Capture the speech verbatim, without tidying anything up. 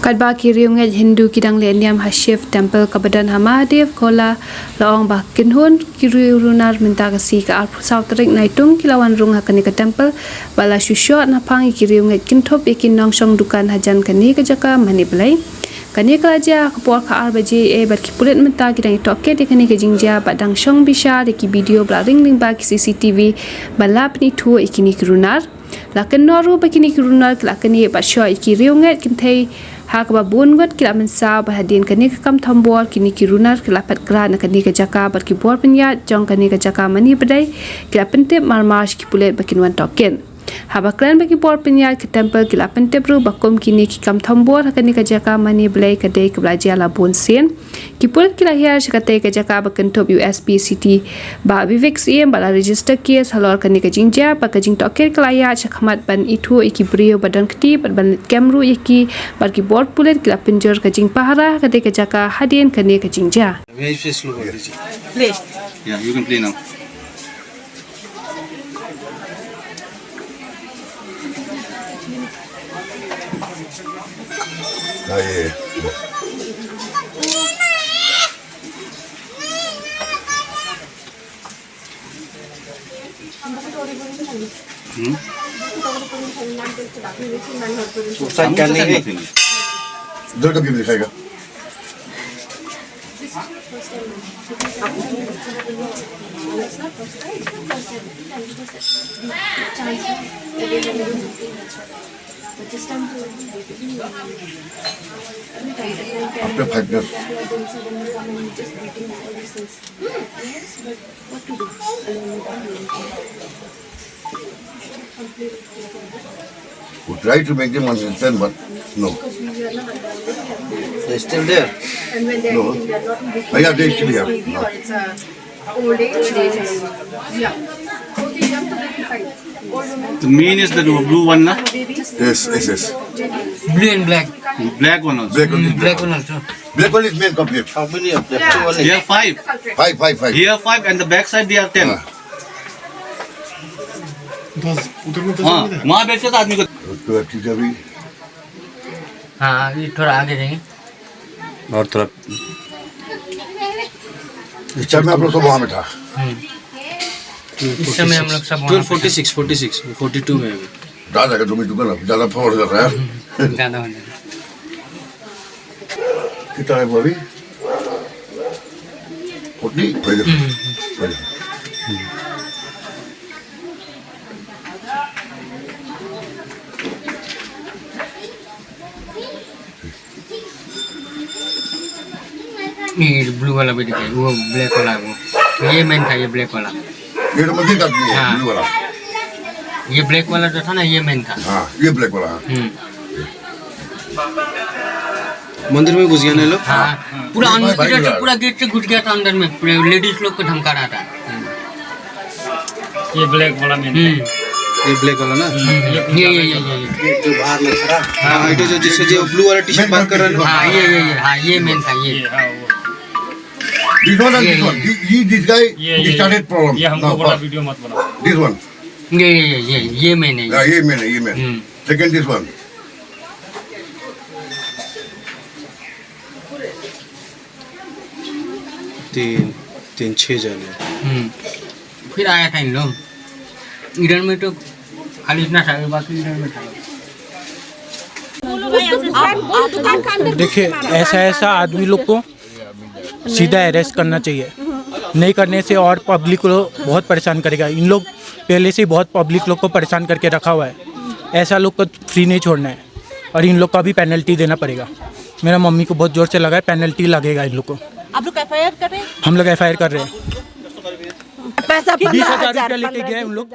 Katba ki riewngeit Hindu ki dang leh niam ha Shiv Temple kaba don ha Mahadev Khola, la ong ba kynhun ki riewrunar mynta ka sngi ka arphew saw tarik Naitung ki la wan rung ha kane ka temple, bad la shu shoh naphang ïa ki riewngeit kynthup ïa ki nongshong dukan hajan kane ka jaka mane blei. Kane ka la jia ha ka por ka ar baje, eh, bad ki pulit mynta ki dang ïa tohkit ïa kane ka jingjia bad dang shong bishar ïa ki video ba la ring lyngba ki C C T V ba la pynithuh ïa kine ki runar. La kynnoh ruh ba kine ki runar ki la knieh bad shoh ïa ki riewngeit kynthei ha kaba bun ngut ki la mynsaw, bad hadien kane ka kam thombor kine ki runar ki la phet krad na kane ka jaka bad ki bor pynïaid jong kane ka jaka mane blei ki la pyntip marmar sha ki pulit ba kin wan tohkit. Haba kren bad ki bor pynïaid ka temple ki la pyntip ruh ba kum kine ki kam thombor ha kane ka jaka mane blei ka dei kaba la jia la bun sien. Ki pulit ki la hiar sha katei ka jaka ba kynthup u S P City Bah Vivek Syiem bad la register case halor kane ka jingjia bad ka jingtohkit ka la ïaid sha khmat ban ithuh ïa ki briew ba don kti bad ban leit kem ruh ïa ki bad ki bor pulit ki la pynjur ka jingpahara ha katei ka jaka hadien kane ka jingjia. May I just look at this? Play. Yeah, you can play now. Ah, yeah, yeah. Hmm? Kamu said nothing. इधर कभी दिखाएगा। After five years. We try to make them understand, but no. They're still there? No. Oh, yeah, they still here. No. The main is the blue one, na? Yes, yes, yes. Blue and black. Black one also. Black one is black one also. Black one is main culprit. How many of them? There are five. Five, five, five. Here five and the back side they are ten. हाँ। दस, उधर में दस हाँ, आदमी थे। वहाँ बैठे था आदमी को। तो अच्छी जगह। हाँ, ये थोड़ा आगे जाइए। और थोड़ा इस समय आप लोग सब वहाँ में था। हम्म। इस समय हम लोग सब वहाँ पे थे। Twelve forty six, forty six, forty two में अभी। ज़्यादा का तुम्हें दुकान है, ज़्यादा फॉरवर्ड कर रहा है। ज़्यादा हो जाएगा। कितना है वो अभी? फ़ोर्टी? पहले, हम्म। पहले। ये ब्लू वाला भी दिखाइए, वो ब्लैक वाला, वो ये मेन था, ये ब्लैक वाला। ये तो मंदिर का भी है, हाँ। ब्लू वाला। ये ब्लैक वाला जो था ना, ये मेन था। हाँ, ये ब्लैक वाला, हाँ। हम्म। मंदिर में घुस गया ना ये लोग? हाँ, पूरा भाई, अंदर भाई, इधर से भाई। पूरा गेट से घुस गया था अंदर में, पूरे लेडीज लोग को धमका रहा था। ये ब्लैक वाला मेन। हम्म। ये ब्लैक वाला ना? हम्म, ये ये, ये, ये, ये, ये। ये जो बाहर में खड़ा। हाँ, ये तो जो जिससे जो ब्लू वाला टी शर्ट बात कर रहा है ना? हाँ, ये, ये, ये, हाँ, ये मेन था, ये। ये, हाँ, वो। This one and ये, this one. ये। This, this guy, ये, he ये, started problem. ये हमको now, बोला first. वीडियो मत बनाओ। This one. ये, ये, ये, ये, ये मेन है, ये। हाँ, ये मेन है, ये मेन। हम्म। Second, this one. तीन, तीन, छह जने। हम्म। फिर आया था इन लोग। इधर में तो खाली इतना था, बाकी इधर में था। देखिए, ऐसा, ऐसा आदमी लोग को सीधा अरेस्ट करना चाहिए। नहीं करने से और पब्लिक को बहुत परेशान करेगा। इन लोग पहले से ही बहुत पब्लिक लोग को परेशान करके रखा हुआ है। ऐसा लोग को फ्री नहीं छोड़ना है और इन लोग का भी पेनल्टी देना पड़ेगा। मेरा मम्मी को बहुत जोर से लगा है, पेनल्टी लगेगा इन लोग को। आप लोग एफआईआर कर रहे हैं? हम लोग एफआईआर कर रहे हैं। पैसा बीस हजार रुपया लेके गए उन लोग।